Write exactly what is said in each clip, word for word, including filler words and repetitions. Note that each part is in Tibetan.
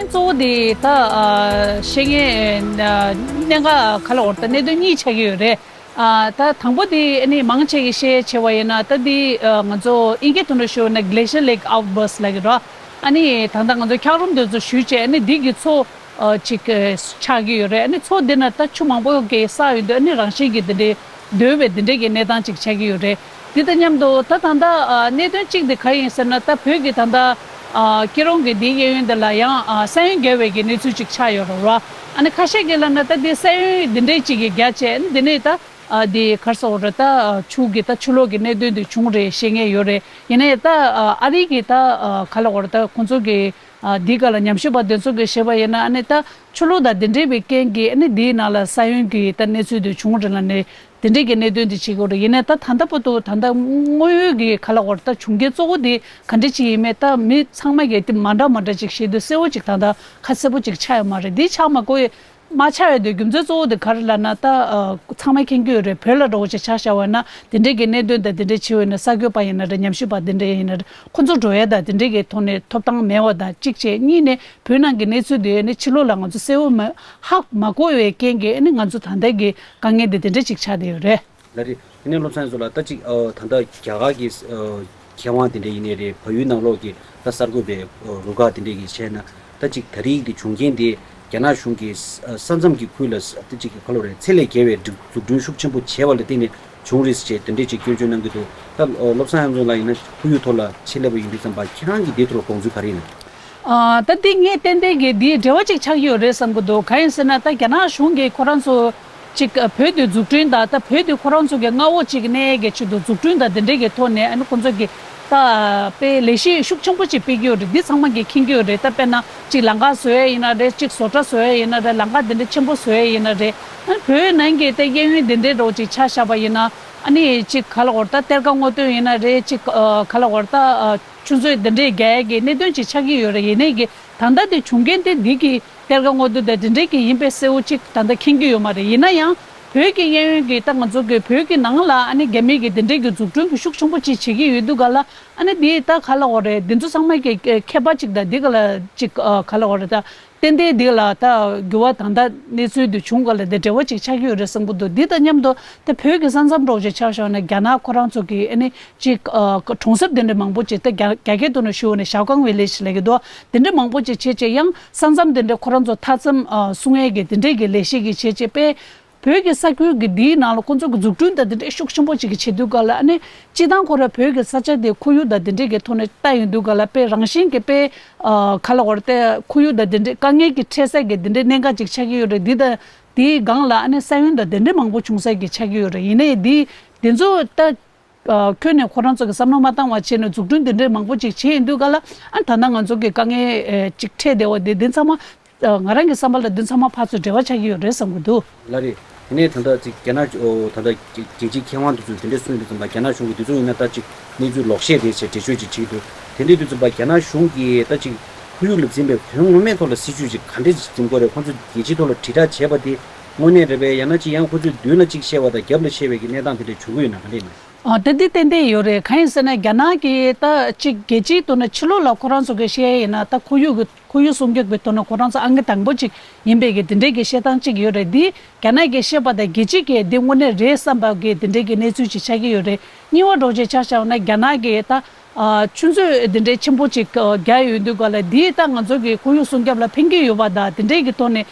གཙོ་བོ་དེ་ད་ཨ་བཤད་མཁན་ཨ་གནད་འགག་ག་ལ་འོར་ད་གནད་དོན་གཉིས་ཆགས་ཀྱི་ཡོད་རེད། ཨ་ད་དང་པོ་དེ་ཨ་ནི་མང་ཆེ་གི་བཤད་བྱས་པ་ཡིན་ན་ད་དེ་ཨ་ང་ཚོ་དབྱིན་སྐད་ཐོག་ནས་ཞུས་ན་glacial lake outburst ལབ་ཀྱི་རེད། ཨ་ནི་ད་ལྟ་ང་ཚོ་འཁྱགས་རོམ་དེ་ཚོ་ཞུས་བྱས་ཨ་ནི་དེ་གི་མཚོ་ཨ་ཅིག་ཨ་ཆགས་ཀྱི་ཡོད་རེད། ཨ་ནི་མཚོ་དེ་ན་ད་ཆུ་མང་པོ་གི་བསགས་ཡོད་དུས་ཨ་ནི་རང་བཞིན་གྱི་དེ་འདྲའི་རྡོལ་བའི་དེ་འདྲའི་གི་གནས་སྟངས་ཅིག་ཆགས་ཀྱི་ཡོད་རེད། དེ་དང་མཉམ་དུ་ད་ད་ལྟ་ཨ་གནད་དོན་གཅིག་དེ་ག་ཡིན་ཟེར་ན་ད་བོད་ཀྱི་ད་ལྟ་ཨ་སྐྱིད་གྲོང་གི་དེའི་གཡས་གཡོན་དེ་ལ་ཡང་ཨ་ས་ཡོམ་བརྒྱབ་པའི་གི་གནས་ཚུལ་ཅིག་ཆགས་ཡོད་རེད་བ། ཨ་ནི་ཁ་ཤས་ཀྱིས་ལབ་ན་ད་དེ་ས་ཡོམ་དེ་འདྲའི་ཅིག་གི་བརྒྱབ་བྱས་ཨ་ནི་དེ་ནས་ད་ཨ་དེ་ག་རེ་ཟེར་དགོས་རེད། ད་ཨ་ཆུ་གི་ད་ཆུ་ལོག་གི་གནད་དོན་དེ་བྱུང་རེད་བཤད་མཁན་ཡོད་རེད། ཡིན་ནའི་ད་ཨ་ཨ་རི་གི་ད་ཨ་ག་ལབ་དགོས་རེད། ད་ཁོང་ཚོ་གི་ཨ་འདི་ག་ལ་ཉམས་ཞིབ་པ་དེ་ཚོ་གིས་བཤད་པ་ཡིན་ན་ཨ་ནི་ད་ཆུ་ལོག་དང་དེ་འདྲའི་བའི་རྐྱེན་གྱིས་ཨ་ནི་འདིའི་ནང་ལ་ས་ཡོམ་གྱི་ད་གནས་ཚུལ་དེ་བྱུང་རེད་ལབ་ནས་དེ་འདྲའི་གི་གནད་དོན་དེ་བྱེད་དགོས་རེད། ཡིན་ནའི་ད་ད་ལྟ་བར་དུ་ད་ལྟ་དངོས་ཡོད་ཀྱི་ག་ལབ་དགོས་རེད། ད་བྱུང་རྐྱེན་གཙོ་བོ་དེ་ག་འདྲ་ཅིག་ཡིན་མིན་ད་མི་ཚང་མ་གིས་དེ་མ་འདྲ་མ་འདྲ་ཅིག་བཤད་དུས་གསལ་བོ་ཅིག་ད་ལྟ་ཁ་གསལ་པོ་ཅིག་ཆགས་ཡོད་མ་རེད། འདི་ཆགས་མ་དགོས་ཡ་མ་ཆགས་ཡོད་དེ་རྒྱུ་མཚན་གཙོ་བོ་དེ་ག་རེ་ལབ་ན་ད་ཨ་ཚང་མས་མཁྱེན་གྱི་ཡོད་རེད། བོད་ལ་འགྲོ་བ་ཅིག་ཆ་བཞག་པ་ན་དེ་འདྲའི་གི་གནད་དོན་དང་དེ་འདྲའི་བྱེད་འོས་ན་གསར་འགོད་པ་ཡིན་ན་རེད། ཉམས་ཞིབ་པ་དེ་འདྲ་ཡིན་ན་རེད། ཁོ་ཚོ་འགྲོ་ཡ་དང་དེ་འདྲའི་གི་ཐོག་ནས་ཐོབ་ཐང་མེད་པ་དང་གཅིག་བྱས། གཉིས་ནས་བོད་ནང་གི་གནས་ཚུལ་དེ་ནི་ཕྱི་ལོགས་ལ་ང་ཚོ་གསལ་བོ་མ་ཧ་མ་གོ་བའི་རྐྱེན་གྱིས་ནི་ང་ཚོ་ད་ལྟ་གི་དཀའ་ངལ་དེ་དེ་འདྲ་ཅིག་ཆགས་བསྡད་ཡོད་རེད། ལགས་རེད། དེ་ནས་བློ་བཟང་ཚོ་ལ་ད་ཅིག་ཨ་ད་ལྟ་རྒྱ་གར་གྱི་ཨ་མཁས་དབང་དེ་འདྲ་ཡིན་ནའི་རེད། བལ་ཡུལ་ནང་ལོགས་ཀྱི་ད་གསར་འགོད་པའི་ཨ་རུ་ཁག་དེ་འདྲ་གི་བྱས་ན་ད་ཅིག་ད་རེས་ཀྱི་བྱུང་རྐྱེན་དེ་རྒྱ་ནག་གཞུང་གིས་ས་མཚམས་ཀྱི་ཁུལ་ལ་ད་ཅིག་ག་ལབ་རེད། ཚད་ལས་བརྒལ་བའི་འཛུགས་སྐྲུན་ཤུགས་ཆེན་པོ་བྱས་པ་ལ་བརྟེན་ནས་བྱུང་རེད་ཅེས་དེ་འདྲ་ཅིག་སྐྱོན་བརྗོད་གནང་གི་འདུག་ད་ཨ་བློ་བཟང་ཧན་ཚོ་ལ་ཡིན་ན་ཁོར་ཡུག་ཐོག་ལ་ཆེད་ལས་པ་ཡིན་དུས་ཙམ་པ་ཁྱེད་རང་གིས་དེ་ཐོག་ལ་དགོངས་ཚུལ་ག་རེ་ཡིན་ན། ཨ་ད་འདི་ངས་ཏན་ཏན་གྱི་འདིའི་འབྲེལ་བ་ཅིག་ཆགས་ཀྱི་ཡོད་རེད་བསམ་གྱི་འདུག་གང་ཡིན་ཟེར་ན་ད་རྒྱ་ནག་གཞུང་གིས་ཁོ་རང་ཚོ་ཅིག་བོད་དུ་འཛུགས་སྐྲུན་དང་ད་བོད་དུ་ཁོ་རང་ཚོ་གི་མངའ་འོག་ཅིག་གནས་ཀྱི་ཆེད་དུ་འཛུགས་སྐྲུན་དང་དེ་འདྲའི་གི་ཐོག་ནས་ཨ་ནི་ཁོ་ཚོ་གི་ད་དཔེ་ལས་གཞི་ཤུགས་ཆེན་པོ་ཅིག་སྤེལ་གྱི་ཡོད་རེད། འདི་ཚང་མ་གིས་མཁྱེན་གྱི་ཡོད་རེད། ད་དཔེར་ན་ཅིག་ལམ་ཁ་བཟོ་ཡས་ཡིན་ན་རེད། ཅིག་བཟོ་གྲྭ་བཟོ་ཡས་ཡིན་ན་རེད། ལམ་ཁ་དེ་འདྲ་ཆེན་པོ་བཟོ་ཡས་ཡིན་ན་རེད། ཨ་ནི་བོད་ནང་གི་ད་གཡས་གཡོན་དེ་འདྲའི་འདྲ་བོ་ཅིག་ཆ་བཞག་པ་ཡིན་ན་ཨ་ནི་ཅིག་ག་ལབ་དགོས་རེད། ད་གཏེར་ཁ་སྔོག་འདོན་ཡིན་ན་རེད། ཅིག་ཨ་ག་ལབ་དགོས་རེད། ད་ཨ། ཆུ་མཛོད་འདི་འདྲའི་རྒྱག་ཡ་གི་གནད་དོན་ཅིག་ཆགས་ཀྱི་ཡོད་རེད། ཡིན་ནའི་གི་ད་ལྟ་དེ་བྱུང་རྐྱེན་དེ་འདི་གི་གཏེར་ཁ་སྔོག་འདོན་དང་འདི་འདྲའི་གི་ཡིན་པའི་གསལ་བོ་ཅིག་ད་ལྟ་མཁྱེན་གྱི་ཡོད་མ་རེད། ཡིན་ན་ཡང་བོད་ཀྱི་གཡས་གཡོན་གྱི་ད་ང་ཚོ་གི་བོད་ཀྱི་ནང་ལ་ཨ་ནི་རྒྱ་མི་གི་འདི་འདྲའི་གི་འཛུགས་སྐྲུན་གི་ཤུགས་ཆེན་པོ་ཅིག་བྱེད་ཀྱི་ཡོད་དུས་ག་ལ་ཨ་ནི་འདི་ད་ག་ལབ་དགོས་རེད། འདི་ཚོ་ཚང་མ་གི་མཁས་པ་ཅིག་དང་འདི་ག་ལ་ཅིག་ག་ལབ་དགོས་རེད། ད་ཏན་ཏན་འདི་ལ་ད་འགྱུར་བ་ད་ལྟ་གནས་ཚུལ་འདི་བྱུང་ག་ལ་དེ་འབྲེལ་བ་ཅིག་ཆགས་ཀྱི་ཡོད་རེད་བསམ་གྱི་འདུག་འདི་དང་མཉམ་དུ་ད་བོད་ཀྱི་ས་མཚམས་འདྲ་བོ་ཅིག་ཆ་བཞག་ན་རྒྱ་ནག་ཁོ་རང་ཚོ་གི་ཨ་ནི་ཅིག་ཨ་གྲོང་གསེབ་དེ་འདྲ་མང་པོ་ཅིག་ད་རྒྱ་རྒྱ་སྐད་ཐོག་ནས་ཞུ་བ་ནས་ཞའོ་ཀང་ཝི་ལེཇ་ལབ་ཀྱི་འདུག་དེ་འདྲ་མང་པོ་ཅིག་བྱས་བྱས་ཡང་ས་མཚམས་དེ་འདྲ་ཁོ་རང་ཚོ་མཐའ་མཚམས་ཨ་སྲུང་ཡས་ཀྱི་དེ་འདྲའི་གི་ལས་གཞི་གི་བྱས་བྱས་དཔེ་བོད་ཀྱི་ས་ཁུལ་གྱི་འདིའི་ནང་ལ་ཁོ་ཚོ་གི་འཛུགས་སྐྲུན་དང་དེ་འདྲའི་ཤུགས་ཆེན་པོ་ཅིག་གི་བྱེད་དུས་ག་ལ་ཨ་ནི་སྤྱི་བཏང་ཁོ་ར་བོད་ཀྱི་ས་ཆ་དེ་ཁོར་ཡུག་དང་དེ་འདྲའི་གི་ཐོག་ནས་ལྟ་ཡོང་དུས་ག་ལ་དཔེ་རང་བཞིན་གྱི་དཔེ་ཨ་ག་ལ་བར་དེ་ཁོར་ཡུག་དང་དེ་འདྲའི་དཀའ་ངལ་གྱི་འཕྲད་ས་གི་དེ་འདྲའི་གནད་འགག་ཅིག་ཆགས་ཀྱི་ཡོད་རེད། འདི་དང་དེའི་སྒང་ལ་ཨ་ནི་ས་ཡོམ་དང་དེ་འདྲའི་མང་པོ་བྱུང་ས་གི་ཆགས་ཀྱི་ཡོད་རེད། ཡིན་ནའི་འདི་དེ་ཚོ་ད། ཨ་ཁྱོན་ནས་ཁོ་རང་ཚོ་གི་བསམ་བློ་མ་བཏང་བ་བྱས་ནས་འཛུགས་སྐྲུན་འདི་འདྲའི་མང་པོ་ཅིག་བྱས་ཡིན་དུས་ག་ལ་ཨ་ད་ལྟ་ང་ཚོ་གི་དཀའ་ངལ་ཨེ་ཅིག་འཕྲད་བསྡད་པ་འདི་འདི་ཚང་མ་ཨ་ང་རང་གི་བསམ་པ་ལ་འདི་ཚང་མ་ཕར་ཚུར་འབྲེལ་བ་ཆགས་ཀྱི་ཡོད་རེད་བསམ་གྱི་འདུག་ལགས་རེད། དེ་ནས་ད་ལྟ་ཅིག་རྒྱ་ནག་ཨོ་ད་ལྟ་རྒྱལ་སྤྱིའི་མཁས་དབང་དེ་ཚོས་དེ་འདྲས་གསུངས་ཡོང་དུས་ཙམ་པ་རྒྱ་ནག་གཞུང་གིས་དེ་ཚོ་ཡིན་ན་ད་ཅིག་གནས་ཚུལ་ལོག་བཤད་རེད་ཟེར་འགྲེལ་བརྗོད་ཅིག་བྱེད་ཀྱི་འདུག་དེ་འདྲས་དུས་ཙམ་པ་རྒྱ་ནག་གཞུང་གིས་ད་ཅིག་ཁོར་ཡུག་ལ་འཛིན་པའི་དོན་ངོ་མའི་ཐོག་ལ་སྲིད་ཇུས་ཅིག་ག་འདྲས་ཅིག་འཛིན་དགོས་རེད། ཁོང་ཚོས་རྒྱལ་སྤྱིའི་ཐོག་ལ་དྲིལ་བསྒྲགས་བྱས་པ་དེ་དངོས་གནས་རེད་པས། ཡང་ན་ཅིག་ཡང་ཁོ་ཚོས་མདུན་ལ་གཅིག་བཤད་པ་དང་རྒྱབ་ལ་བཤད་པའི་གི་གནས་སྟངས་དེ་འདྲ་བྱུང་གི་ཡོད་ན་ག་འདྲ་ཡིན་ན། ཨ་ད་འདི་ཏན་ཏན་ཡོད་རེད། གང་ཡིན་ཟེར་ན་རྒྱ་ནག་གི་ད་ཅིག་རྒྱལ་སྤྱིའི་ཐོག་ནས་ཕྱི་ལོགས་ལ་ཁོ་རང་ཚོ་གི་བཤད་ཡ་ཡིན་ན་ད་ཁོར་ཡུག་གི་ཁོར་ཡུག་སྲུང་སྐྱོབ་ཀྱི་ཐོག་ནས་ཁོ་རང་ཚོ་ཨང་ཀི་དང་པོ་ཅིག་ཡིན་པའི་གི་དེ་འདྲའི་གི་བཤད་སྟངས་ཅིག་ཡོད་རེད། འདི་རྒྱ་ནག་གི་བཤད་པ་དང་རྒྱལ་སྤྱི་གི་འདི་དངོས་གནས་རེད་བསམ་པ་གི་དེ་འདྲའི་གི་གནས་ཚུལ་ཅིག་ཆགས་ཀྱི་ཡོད་རེད། གཉིས་པ་འདྲ་བོ་ཅིག་ཆ་བཞག་ན་རྒྱ་ནག་གི་ད་ཨ་ཆུ་མཛོད་དེ་འདྲའི་ཆེན་པོ་ཅིག་ཨ་རྒྱག་ཡོང་དུས་ག་ལ་འདིས་ད་ང་ཚོ་གི་ཁོར་ཡུག་སྲུང་སྐྱོབ་ལ་ཕན་གྱི་ཡོད་པ་དང་དེ་འདྲའི་གི་ཐོག་ནས་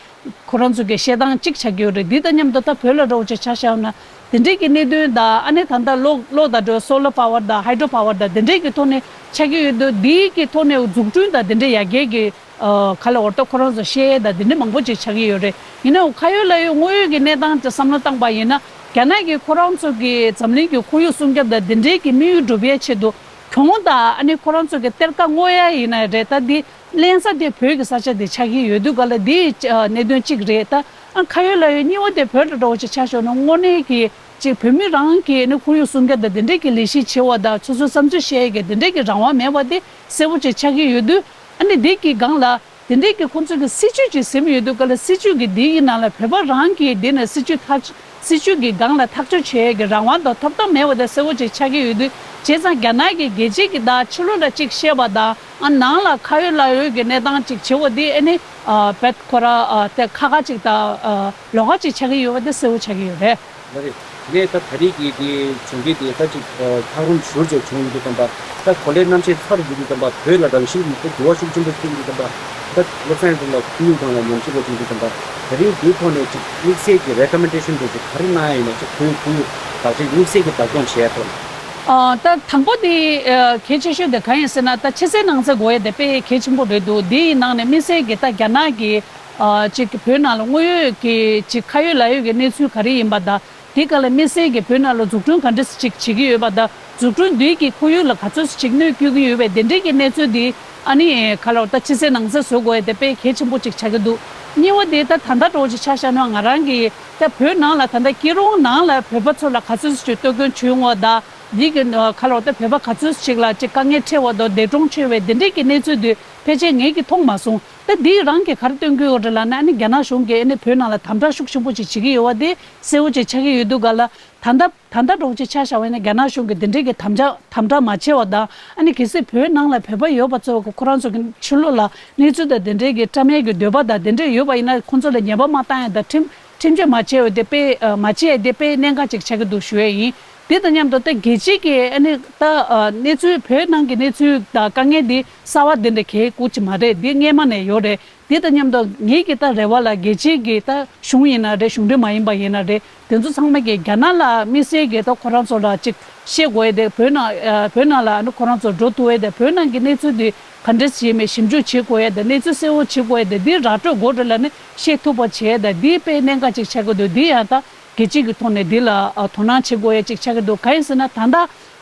ཁོ་རང་ཚོ་གི་བཤད་སྟངས་གཅིག་ཆགས་ཀྱི་ཡོད་རེད། འདི་དང་མཉམ་དུ་ད་བོད་ལ་འདྲ་བོ་ཅིག་ཆ་བཞག་ན་དེ་འདྲའི་གི་གནད་དོན་དང་ཨ་ནི་ད་ལྟ་གློག་གློག་དང་འདྲ་བའི་solar power་དང་hydro power་དང་དེ་འདྲའི་གི་ཐོག་ནས་ཆགས་ཀྱི་ཡོད་འདུག་འདིའི་གི་ཐོག་ནས་འཛུགས་སྐྲུན་དང་དེ་འདྲའི་ཡར་རྒྱས་ཀྱི་ཨ་ག་ལ་འོར་ད་ཁོ་རང་ཚོ་བཤད་ཡས་དང་དེ་འདྲ་མང་པོ་ཅིག་ཆགས་ཀྱི་ཡོད་རེད། ཡིན་ནའང་ཁ་ཡོད་ལག་ཡོད་དངོས་ཡོད་ཀྱི་གནས་སྟངས་དེ་བསམ་བློ་བཏང་པ་ཡིན་ན་རྒྱ་ནག་གིས་ཁོ་རང་ཚོ་གི་འཛམ་གླིང་གི་ཁོར་ཡུག་སྲུང་སྐྱོབ་དང་དེ་འདྲའི་གི་དམིགས་ཡུལ་འགྲུབ་ཡས་ཆེད་དུ་གྱོང་དང་ཨ་ནི་ཁོ་རང་ཚོ་གི་གཏེར་ཁ་སྔོག་ཡ་ཡིན་ན་རེད། ད་འདི་ལེན་ས་དེ་བོད་ཀྱི་ས་ཆ་དེ་ཆགས་ཀྱི་ཡོད་དུས་ག་ལ་འདི་ཨ་གནད་དོན་གཅིག་རེད། ད་ཨ་ཁ་ཡོད་ལག་ཡོད་གཉིས་པ་དེ་བོད་ལ་འགྲོ་བ་ཅིག་ཆ་བཞག་ན་དངོས་གནས་ཀྱི་ཅིག་བོད་མི་རང་གིས་ནི་ཁོར་ཡུག་སྲུང་སྐྱོབ་དང་དེ་འདྲའི་གི་ལས་གཞི་བྱེད་པ་དང་སོ་སོའི་བསམ་ཚུལ་བཤད་ཡས་ཀྱི་དེ་འདྲའི་གི་རང་དབང་མེད་པ་དེ་གསལ་པོ་ཅིག་ཆགས་ཀྱི་ཡོད་དུས་ཨ་ནི་འདི་གི་སྒང་ལ་ དེ་འདྲའི་གི་ཁོང་ཚོས་གི་སྲིད་ཇུས་ཅིག་ཟིན་ཡོད་དུས་ག་ལ། སྲིད་ཇུས་གི་འདི་ཡི་ནང་ལ་བོད་པ་རང་གི་འདི་ནས་སྲིད་ཇུས་ཐག་སྲིད་ཇུས་ཀྱི་སྒང་ལ་ཐག་གཅོད་བྱེད་ཡས་ཀྱི་རང་དབང་དང་ཐོབ་ཐང་མེད་པ་དེ་གསལ་བོ་ཅིག་ཆགས་ཀྱི་ཡོད་དུས། བྱས་ཙང་རྒྱ་ནག་གི་རྒྱལ་སྤྱི་གི་དང་ཕྱི་ལོགས་ལ་ཅིག་བཤད་པ་དང་། ཨ་ནང་ལ་ཁ་ཡོད་ལག་ཡོད་ཀྱི་གནས་སྟངས་ཅིག་བྱེད་པ་འདི་ཨ་ནི་ཨ་བེད་ཁོ་ར་ཨ་དེ་ཁ་ཁ་ཅིག་དང་ཨ་ལོགས་ཀ་ཅིག་ཆགས་ཀྱི་ཡོད་པ་དེ་གསལ་བོ་ཆགས་ཀྱི་ཡོད་རེད། ལགས་རེད། དེ་ནས་ད་ད་རེས་ཀྱི་དེ་བྱུང་རྐྱེན་དེ་ད་ཅིག་ཨ་འཁྱགས་རོམ་ཞུར་ཅིག་བྱུང་ཡོད་དུས་ཙམ་པ། ད་གོ་ལའི་གནམ་གཤིས་ཚ་རུ་འགྲོ་དུས་ཙམ་པ་བོད་ལ་རང་བཞིན་གྱིས་ད་འགྱུར་བ་ཤུགས་ཆེན་པོ་ཐེབས་ཡོད་དུས་ཙམ་པ། ད་བློ་བཟང་ཚང་ལ་ཁོར་ཡུག་སྒང་ལ་ཉམས་ཞིབ་པ་བྱུང་དུས་ཙམ་པ། ད་རེས་འདིའི་ཐོག་ནས་ཅིག་དམིགས་བསལ་གྱི་རེ་ཀོ་མེན་ཌེ་ཤན་དེ་ཚོ་ག་རེ་གནང་ཡ་ཡིན་ན། ཅིག་བོད་ཁོར་ཡུག་བདག་གཅེས་དམིགས་བསལ་གྱི་བདག་སྐྱོང་བྱེད་ཡ་ཐོག་ནས། ཨ་ད་དང་པོ་དེ་ཨ་གལ་ཆེ་ཤོས་དེ་གང་ཡིན་ཟེར་ན། ད་ཕྱི་གསལ་ནང་གསལ་དགོས་ཡ་དེ་དཔེ་གལ་ཆེན་པོ་རེད་འདུག་དེའི་ནང་ནས་དམིགས་བསལ་གྱི་ད་རྒྱ་ནག་གི་ཨ་ཅིག་བོད་ནང་ལ་དངོས་ཡོད་ཀྱི་ཅིག་ཁ་ཡོད་ལག་ཡོད་ཀྱི་གནས་ཚུལ་ག་རེ་ཡིན་པ་དང་། དེ་ག་ལ་དམིགས་བསལ་གྱི་བོད་ནང་ལ་འཛུགས་སྐྲུན་ག་འདྲ་ཞིག་བྱེད་ཀྱི་ཡོད་པ་དང་། འཛུགས་སྐྲུན་འདི་གི་ཁོར་ཡུག་ལ་ག་ཚོད་ཅིག་གནོད་སྐྱེལ་གྱི་ཡོད་པའི་དེ་འདྲའི་གི་གནས་ཚུལ་འདི་ཨ་ནི་ག་ལ་ད་ཕྱི་གསལ་ནང་གསལ་བཟོ་དགོས་ཡ་དེ་དཔེ་གལ་ཆེན་པོ་ཅིག་ཆགས་ཀྱི་འདུག་གཉིས་པ་དེ་ད་ད་ལྟ་འདྲ་བོ་ཅིག་ཆ་བཞག་ན། ང་རང་གི་ད་བོད་ནང་ལ་ད་ལྟ་སྐྱིད་རོང་ནང་ལ་བོད་པ་ཚོ་ལ་ག་ཚོད་ཅིག་གཏོར་སྐྱོན་བྱུང་བ་དང་། འདི་གི་ག་ལ་ད་བོད་པ་ག་ཚོད་ཅིག་ལ་ཅིག་དཀའ་ངལ་འཕྲད་པ་དང་འདས་གྲོངས་ཆེ་བའི་དེ་འདྲའི་གི་གནས་ཚུལ་འདི་ཕལ་ཆེར་ངེད་ཀྱིས་མཐོང་མ་སོང་། ད་འདི་རང་གིས་ག་རེ་སྟོན་གྱི་ཡོད་རེད་ལབ་ན། ཨ་ནི་རྒྱ་ནག་གཞུང་གིས་ཨ་ནི་བོད་ནང་ལ་དམ་དྲག་ཤུགས་ཆེན་པོ་ཅིག་བྱེད་ཀྱི་ཡོད་པ་དེ་གསལ་བོ་ཅིག་ཆགས་ཀྱི་ཡོད་དུས་ག་ལ། ད་ལྟ་ད་ལྟ་འདྲ་བོ་ཅིག་ཆ་བཞག་པ་ཡིན་ན། རྒྱ་ནག་གཞུང་གིས་འདི་འདྲའི་གི་དམ་དྲག་དམ་དྲག་མ་བྱས་པ་དང་། ཨ་ནི་གལ་སྲིད་བོད་ནང་ལ་བོད་པ་ཡོད་པ་ཚོ་གི་ཁོ་རང་ཚོ་གི་ཕྱི་ལོགས་ལ་གནས་ཚུལ་དང་དེ་འདྲའི་གི་བཀྲམ་ཡས་ཀྱི་འདོད་པ་དང་དེ་འདྲ་ཡོད་པ་ཡིན་ན། ཁོ་ཚོ་ལ་ཉེས་པ་མ་བཏང་ཡ་དང་ཁྲིམས་ཁྲིམས་གཅོད་མ་བྱས་པ་དེ་དཔེ་ཨ་མ་བྱས་ཡ་དེ་དཔེ་གནད་འགག་ཅིག་ཆགས་ཀྱི་འདུག་ཞུ་ཡས་ཡིན། དེ་དང་མཉམ་དུ་ད་རྒྱལ་སྤྱི་གི་ཨ་ནི་ད་ཨ་གནས་ཚུལ་བོད་ནང་གི་གནས་ཚུལ་དང་དཀའ་ངལ་འདི་གསར་པ་འདི་འདྲ་གལ་དགོས་ཀྱི་མ་རེད། འདི་སྔས་མ་ནས་ཡོད་རེད། དེ་དང་མཉམ་དུ་ངེད་ཀྱི་ད་རེ་བ་ལ་རྒྱལ་སྤྱིའི་གི་ད་གཞུང་ཡིན་ན་རེད། གཞུང་འབྲེལ་མ་ཡིན་པ་ཡིན་ན་རེད། དེ་ཚོ་ཚང་མ་གིས་རྒྱ་ནག་ལ་དམིགས་བསལ་གྱི་ད་ཁོ་རང་ཚོ་ལ་ཅིག་བཤད་དགོས་ཡ་དེ། བོད་ནང་ཨ་བོད་ནང་ལ་ཨ་ནི་ཁོ་རང་ཚོ་འགྲོ་ཐུབ་ཡ་དེ། བོད་ནང་གི་གནས་ཚུལ་དེ་ག་འདྲས་བྱས་མེད་ཞིབ་འཇུག་བྱེད་དགོས་ཡ་དེ། གནས་ཚུལ་གསལ་བོ་བྱེད་དགོས་ཡ་དེ། འདི་ར་སྤྲོད་དགོས་རེད་ལབ་ནས་བཤད་ཐུབ་པ་བྱས་ཡ་དེ། འདི་དཔེ་གནད་འགག་ཅིག་ཆགས་ཀྱི་འདུག་འདི་ཡང་ད་རྒྱལ་སྤྱི་གི་ཐོག་ནས་འདི་ལ་ཨ་དོ་སྣང་བྱེད་དགོས་ཡ་ཅིག་ཆགས་ཀྱི་འདུག་གང་ཡིན་ཟེར་ན། ད་ལྟ་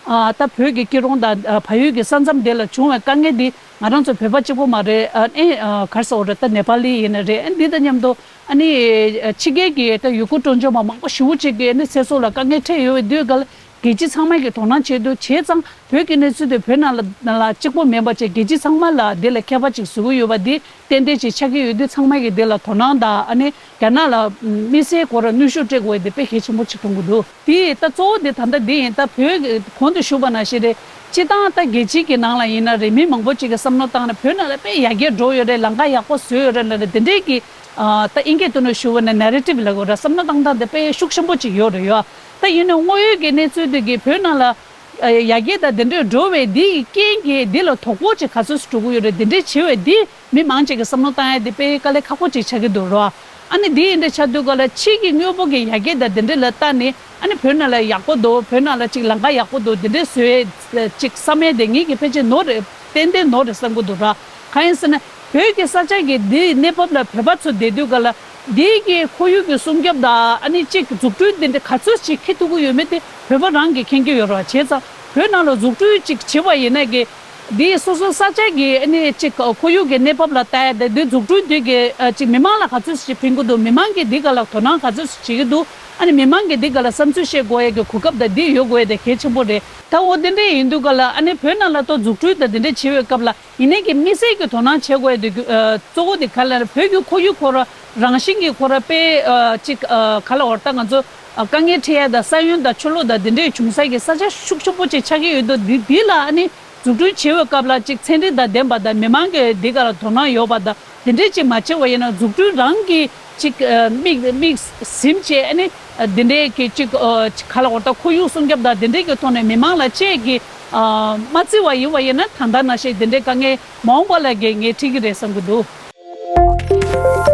ཨ་ད་བོད་ཀྱི་སྐྱིད་རོང་དང་ཨ་བལ་ཡུལ་གྱི་ས་མཚམས་དེ་ལ་བྱུང་བའི་དཀའ་ངལ་འདི་ང་རང་ཚོ་བོད་པ་གཅིག་པོ་མ་རེད། ཨ་ཨེ་ཨ་ག་རེ་ཟེར་དགོས་རེད། ད་ནེ་པ་ལི་ཡིན་ན་རེད། ཨ་འདི་དང་མཉམ་དུ་ཨ་ནི་ཨ་ཕྱི་རྒྱལ་གྱི་ད་ཡུལ་སྐོར་སྤྲོ་འཆམ་པ་མང་པོ་ཞེ་པོ་ཅིག་གིས་ཨ་ནི་ཚེ་སྲོག་ལ་དཀའ་ངལ་འཕྲད་ཡོད་པའི་དུས་ག་ལ། རྒྱལ་སྤྱི་ཚང་མས་ཀྱི་དོ་སྣང་བྱེད་འདུག་བྱས་ཙང་བོད་ཀྱི་གནས་ཚུལ་དེ་བོད་ནང་ལ་ལ་གཅིག་པོ་མིན་པ་བྱས། རྒྱལ་སྤྱི་ཚང་མ་ལ་དེ་ལ་ཁྱད་པར་ཅིག་བཟོ་གི་ཡོད་པ་འདི་ཏན་ཏན་ཅིག་ཆགས་ཀྱི་ཡོད་དུས། ཚང་མས་ཀྱི་དེ་ལ་དོ་སྣང་དང་། ཨ་ནི་རྒྱ་ནག་ལ་དམིགས་བསལ་སྐོར་ལ་གནོན་ཤུགས་སྤྲད་དགོས་ཡ་དེ་དཔེ་གལ་ཆེན་པོ་ཅིག་མཐོང་གི་འདུག་དེ་ད་གཙོ་བོ་དེ་ད་ལྟ་འདི་ཡིན། ད་བོད་གོང་དུ་ཞུས་པ་ནང་བཞིན་རེད། སྤྱིར་བཏང་ད་རྒྱལ་སྤྱི་གི་ནང་ལ་ཡིན་ན་རེད། མི་མང་པོ་ཅིག་གིས་བསམ་བློ་བཏང་ན་བོད་ནང་ལ་དཔེ་ཡར་རྒྱས་འགྲོ་ཡོད་རེད། ལམ་ཁ་ཡག་པོ་བཟོས་ཡོད་རེད་ལབ་ནས་དེ་འདྲའི་གི་ཨ་ད་ཨིན་སྐད་དུ་ནས་ཞུ་བ་ན་ནེ་རེ་ཊིབ་ལབ་དགོས་རེད། བསམ་བློ་བཏང་སྟངས་དེ་དཔེ་ཤུགས་ཆེན་པོ་ཅིག་ཡོད་རེད་ཡ། ད་ཡིན་ནའི་དངོས་ཡོད་ཀྱི་གནས་ཚུལ་དེ་གིས་བོད་ནང་ལ་ཨ་ཡར་རྒྱས་དང་དེ་འདྲས་འགྲོ་བའི་འདི་ཡི་རྐྱེན་གྱིས་འདི་ལ་དོ་ཕོག་ཅིག་ག་ཚོད་འགྲོ་གི་ཡོད་རེད། དེ་འདྲས་བྱེད་པའི་འདི་མི་མང་ཅིག་གིས་བསམ་བློ་བཏང་ཡ་དེ་དཔེ་དཀའ་ལས་ཁག་པོ་ཅིག་ཆགས་ཀྱི་འདུག་རོ། ཨ་ནི་འདི་ཡིན་འདྲ་ཆགས་དུས་ག་ལ་ཕྱིའི་གི་དངོས་པོ་གི་ཡར་རྒྱས་དང་དེ་འདྲས་ལ་ལྟ་ནས། ཨ་ནི་བོད་ནང་ལ་ཡག་པོ་འདུག་བོད་ནང་ལ་ཅིག་ལམ་ཁ་ཡག་པོ་འདུག་དེ་འདྲས་བཟོས་ཅིག་བསམ་ཡས་དེ་ངེད་ཀྱི་ཕལ་ཆེར་ནོར་རེད། ཏན་ཏན་ནོར་རེད་བསམ་གྱི་འདུག་ར། གང་ཡིན་ཟེར་ན། བོད་ཀྱི་ས་ཆ་གི་འདིའི་གནས་བབ་ལ་བོད་པ་ཚོ་བསྡད་དུས་ག་ལ། འདིའི་གི་ཁོར་ཡུག་གི་སྲུང་སྐྱོབ་དང་། ཨ་ནི་ཅིག་འཛུགས་སྐྲུན་དེ་འདྲ་ག་ཚོད་ཅིག་འཁྱེར་ཐུབ་ཀྱི་ཡོད་མེད་དེ་བོད་པ་རང་གིས་མཁྱེན་གྱི་ཡོད་རེད་བ། བྱས་ཙང་བོད་ནང་ལ་འཛུགས་སྐྲུན་ཅིག་བྱེད་པ་ཡིན་ན་གི། འདིའི་སོ་སོའི་ས་ཆ་གི་ཨ་ནི་ཅིག་ཁོར་ཡུག་གི་གནས་བབ་ལ་ལྟ་ཡ་དེ། འདི་འཛུགས་སྐྲུན་དེ་གི་ཨ་ཅིག་མི་མང་ལ་ག་ཚོད་ཅིག་ཕན་གྱི་འདུག་མི་མང་གིས་འདི་ག་ལ་དོ་སྣང་ག་ཚོད་ཅིག་བྱེད་ཀྱི་འདུག་ཨ་ནི་མི་མང་གིས་འདི་ག་ལ་བསམ་ཚུལ་བཤད་དགོས་ཡ་གི་གོ་སྐབས་དང་འདི་ཡོད་དགོས་ཡ་དེ་གལ་ཆེན་པོ་རེད། ད་འོ་དེ་འདྲ་ཡིན་དུས་ག་ལ། ཨ་ནི་བོད་ནང་ལ་ཏོ་འཛུགས་སྐྲུན་དང་དེ་འདྲ་བྱེད་པའི་སྐབས་ལ། ཡིན་ནའི་གི་དམིགས་བསལ་གྱི་དོ་སྣང་བྱེད་དགོས་ཡ་དེ་གི་ཨ་གཙོ་བོ་དེ་ག་ལ་རེད། བོད་ཀྱི་ཁོར་ཡུག་ཁོ་ར་རང་བཞིན་གྱི་ཁོ་ར་དཔེ་ཨ་ཅིག་ཨ་ག་ལ་འོར་ད་ང་ཚོ་ཨ་དཀའ་ངལ་འཕྲད་ཡ་དང་། ས་ཡོམ་དང་ཆུ་ལོག་དང་དེ་འདྲའི་བྱུང་ས་གི་ས་ཆ་ཤུགས་ཆེན་པོ་ཅིག་ཆགས་ཀྱི་ཡོད་དུས། འདི་འདི་ལ་ཨ་ནི་འཛུགས་སྐྲུན་བྱེད་པའི་སྐབས་ལ་ཅིག་ཚན་རིག་དང་ལྡན་པ་དང་། མི་མང་གི་འདི་ག་ལ་དོ་སྣང་ཡོད་པ་དང་། དེ་འདྲའི་ཅིག་མ་བྱས་པ་ཡིན་ན། འཛུགས་སྐྲུན་རང་གི་ཅིག་ཨ་དམིགས་དམིགས་ཟིན་བྱས། ཨ་ནི་ཨ་དེ་འདྲའི་གི་ཅིག་ཨ་ཅིག་ག་ལ་འོར་ད་ཁོར་ཡུག་སྲུང་སྐྱོབ་དང་དེ་འདྲའི་གི་ཐོག་ནས་མི་མང་ལ་ཅིག་གི་ཨ་མ་བརྩི་བ་ཡིན་པ་ཡིན་ན། ད་ལྟ་ནང་བཞིན་དེ་འདྲའི་དཀའ་ངལ་མ་འོངས་པ་ལ་གི་ངས་འཕྲད་ཀྱི་རེད་བསམ་གྱི་འདུག